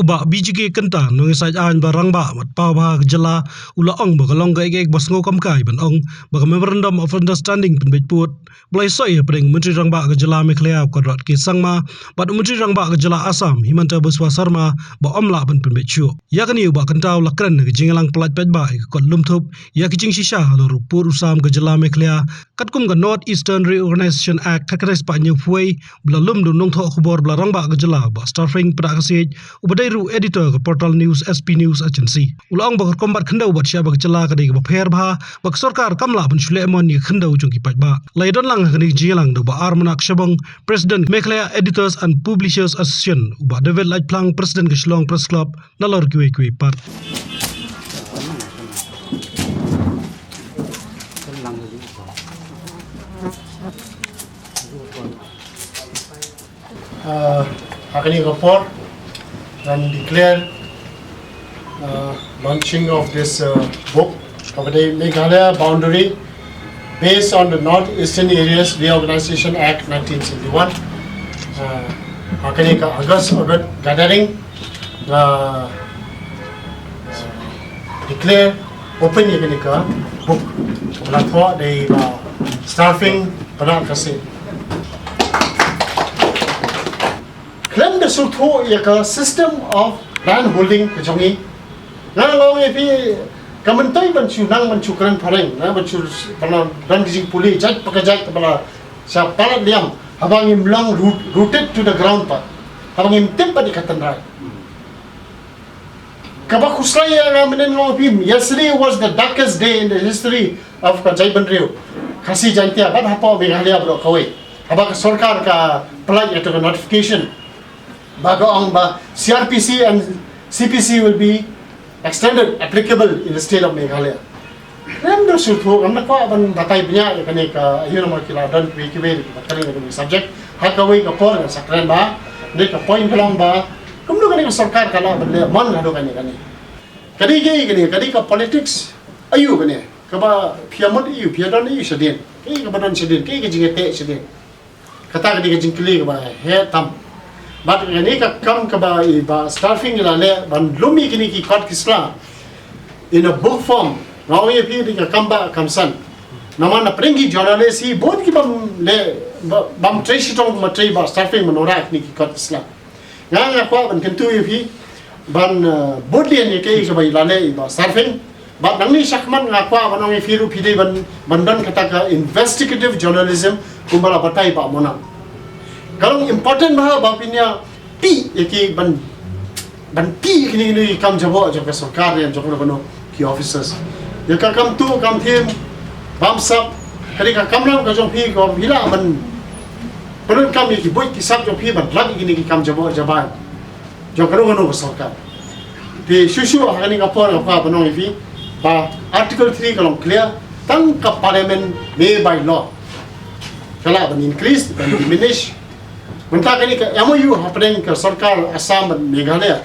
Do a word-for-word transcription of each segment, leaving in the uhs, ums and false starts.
Bah B G K Kynta, nongïasaid aiñ ba rangbah bad paw bha ka jylla, u la ong ba ka long ka ek ek ba sngewkam kai ban ong ba ka Memorandum of Understanding pynbeit pud ba la ïasoh ïa pdeng Myntri Rangbah ka jylla Meghalaya u Conrad K Sangma bad u Myntri Rangbah ka jylla Assam Himanta Biswa Sarma ba ym lah ban pynbeit shuh. Ïa kane u Bah Kynta u la kren ha ka jingïalang pyllait paidbah ïa ka kot lum thup ïa ka jingshisha halor u pud u sam ka jylla Meghalaya, katkum ka North Eastern Reorganization Act khatkhyndai spah hynñiewphew wei, ba la lum da u nongthoh khubor ba la rangbah ka jylla Bah Starfing Pynah Kasiej, uba dei ruh editor ka portal news S P News Agency. U la ong ba ka rukom bat khyndew bad shah ba ka jylla ka dei kaba pher bha, ba ka sorkar kam lah ban shu leh mon ïa ka khyndew jong ki paidbah. La ïadon lang ha kane ka jingïalang da u Bah Armanak Shabong, President Meghalaya Editors and Publishers Association, u Bah David Laitphlang, President ka Shillong Press Club, nalor kiwei kiwei pat. Uh, ha kane ka por ngan declare uh, launching of this uh, book, kaba dei Meghalaya Boundary based on the North Eastern Areas Reorganization Act nineteen seventy-one. Uh, ha kane ka August August gathering, uh, declare open ïa kane ka book, kaba la thoh da i Bah Starfing Pynah Kasiej. Khlem da sngewthuh ïa ka system of land holding ka jong ngi, nga la ong ïa phi, ka myntoi ban shu nang ban shu kren phareng, na ban shu, ban don ka jingpule jait pa ka jait kaba la sha palat liam, haba ngim long root, rooted to the ground pat, haba ngim tip pat ïa ka tynrai. Kaba khuslai ïa nga mynnin nga ong ïa phi, yesterday was the darkest day in the history of ka jaitbynriew Khasi Jaintia bad hapoh Meghalaya baroh kawei, haba ka sorkar ka pyllait ïa ka notification ba ka ong ba C R P C and C P C will be extended, applicable in the state of Meghalaya. Ngam da sngewthuh, ngam da kwah ban batai bniah ïa kane ka, ïa namar ki la don kiwei kiwei kiba kren ïa kane ka subject. Ha kawei ka por ngan sa kren ba, ne ka point ka long ba kumno kane ka sorkar ka lah ban leh mon haduh kane kane. Ka dei kaei kane, ka dei ka politics. Aiu kane, kaba phi ïa mut aiu, phi ïa don aiu shadien, kaei kaba don shadien, kaei ka jingïateh shadien. Kata ka dei ka jingkylli kaba heh tam. Bad kane ka kam kaba i Bah Starfing i la leh ban lum ïa kine ki kot ki sla in a book form, nga ong ïa phi dei ka kam ba kam san. Namar na pdeng ki journalist hi bun ki bym leh, ba-, bym trei shitom kumba trei Bah Starfing ban wanrah kine ki kot ki sla. Nga nga kwah ban kyntu ïa phi ban, eh, bud lynti ïa kaei kaba i la leh i Bah Starfing. Bad nangne shakhmat nga kwah ban ong ïa phi ruh phi dei ban, ban don kata ka investigative journalism kumba la batai Bah Monang. Ka long important bha ba phin ïa peit ïa ki ban, ban peit ïa kine, kine ki kam jaboh jong ka sorkar ne jong kano kano ki officers. Ïa ka kam tuh kam thiem bamsap, ka dei ka kamram ka jong phi, ka phi lah ban pyndonkam ïa ki buit ki sap jong phi ban lap ïa kine ki kam jaboh jabai jong kano kano ka sorkar. Te shuh shuh ha kane ka por nga kwah ban ong ïa phi ba Article three ka long clear, tang ka Parliament ne by law ka lah ban increase ban diminish. Mynta kane ka M O U hapdeng ka sorkar Assam bad Meghalaya,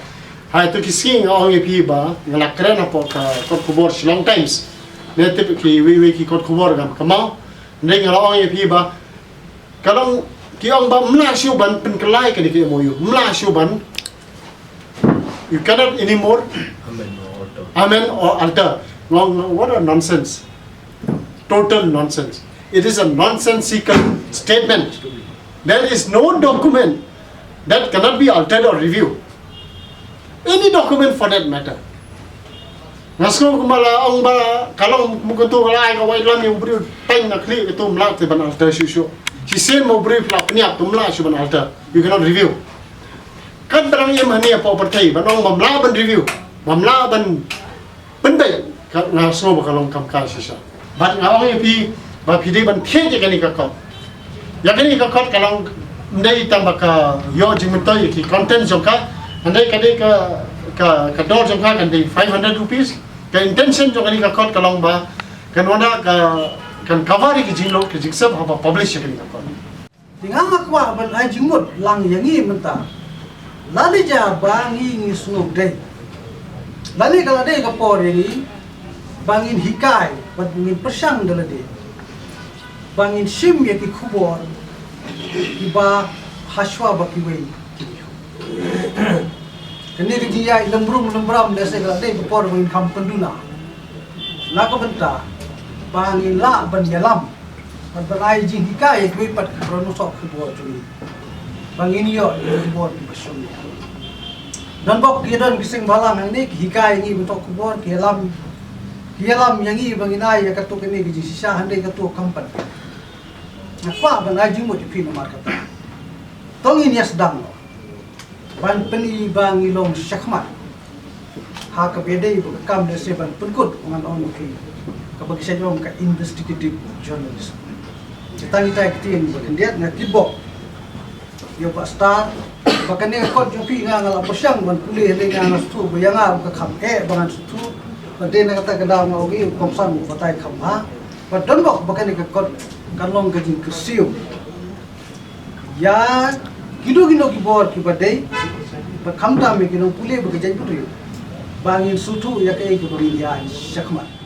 ha ito ki sngi nga ong ïa phi ba nga la kren hapoh ka kot khubor Shillong Times, ne tip ki wei wei ki kot khubor kam kynmaw. Hynrei nga la ong ïa phi ba ka long, ki ong ba ym lah shuh ban pynkylla ïa kane ka M O U, ym lah shuh ban, you cannot anymore amend or alter. Nga ong, what a nonsense. Total nonsense. It is a nonsensical statement. There is no document that cannot be altered or reviewed. Any document for that matter. Nga sngew kumba la ong ba ka long kumto, ka la ai ka wai lam ïa u briew, tang na khlieh kato, ym lah te ban alter shuh shuh. Shisien ma u briew phi la pynïap, to ym lah shuh ban alter. You cannot review. Katba dang im hangne hapoh pyrthei ban ong ba ym lah ban review, ba ym lah ban pynbeit, ka, nga sngew ba ka long kam kai shisha. Bad nga ong ïa phi ba phi dei ban thied ïa kane ka kot. Ïa kane ka kot ka long, ym dei tang ba ka ïoh jingmyntoi ïa ki content jong ka, hynrei ka dei ka, ka, ka dor jong ka kan dei five hundred rupees. Ka intention jong kane ka kot ka long ba kan wanrah, ka, kan cover ïa ki jinglut ki jingsep haba publish ïa kane ka kot. Te nga nga kwah ban ai jingmut lang ïa ngi mynta. Lane ja ba ngi ngi sngewdei, lane ka la dei ka por ïa ngi ba ngin hikai bad ngin pyrshang da lade ba ngin shim ïa ki khubor kiba hashwa ba kiwei. Kane ka jingïaid lem brum lem bram lehse ka la dei ka por ba ngin kham pynduna. Na ka bynta ba ngin lah ban ïalam bad ban ai jinghikai ïa kiwei pat ki para nongthoh khubor jong ngi ba ngin ïoh ïa ki khubor kiba shong. Don bok ki don ki seng bhalang hangne ki hikai ïa ngi ban thoh khubor, ki ïalam, ki ïalam ïa ngi ba ngin ai ïa katto katne ki jingshisha, hynrei katto kam pat. Nga kwah ban ai jingmut ïa phi namar kata. To ngin ïa sdang noh ban pyni ba ngi long shakhmat ha kaba ïadei bad ka kam lehse ban pynkut, ngan ong ïa phi, kaba ki shait ong ka investigative journalism. Kita ngi tai ktien ba khyndiat, nga kyrpad ïa u Bah Star ba kane ka kot jong phi nga, nga la pyrshang ban pule, hynrei nga, nga sngewthuh ba ïa nga ka kham eh ba ngan sngewthuh. Ba dei na kata ka daw nga ong ïa u kongsan u batai kham bha. Ba don bok ba kane ka kot kan long ka jingkyrsiew ïa kino kino ki bor kiba dei, bad khamtam ïa ki nongpule bad ka jaitbynriew, ba ngin sngewthuh ïa kaei kaba ngin ïaid shakhmat.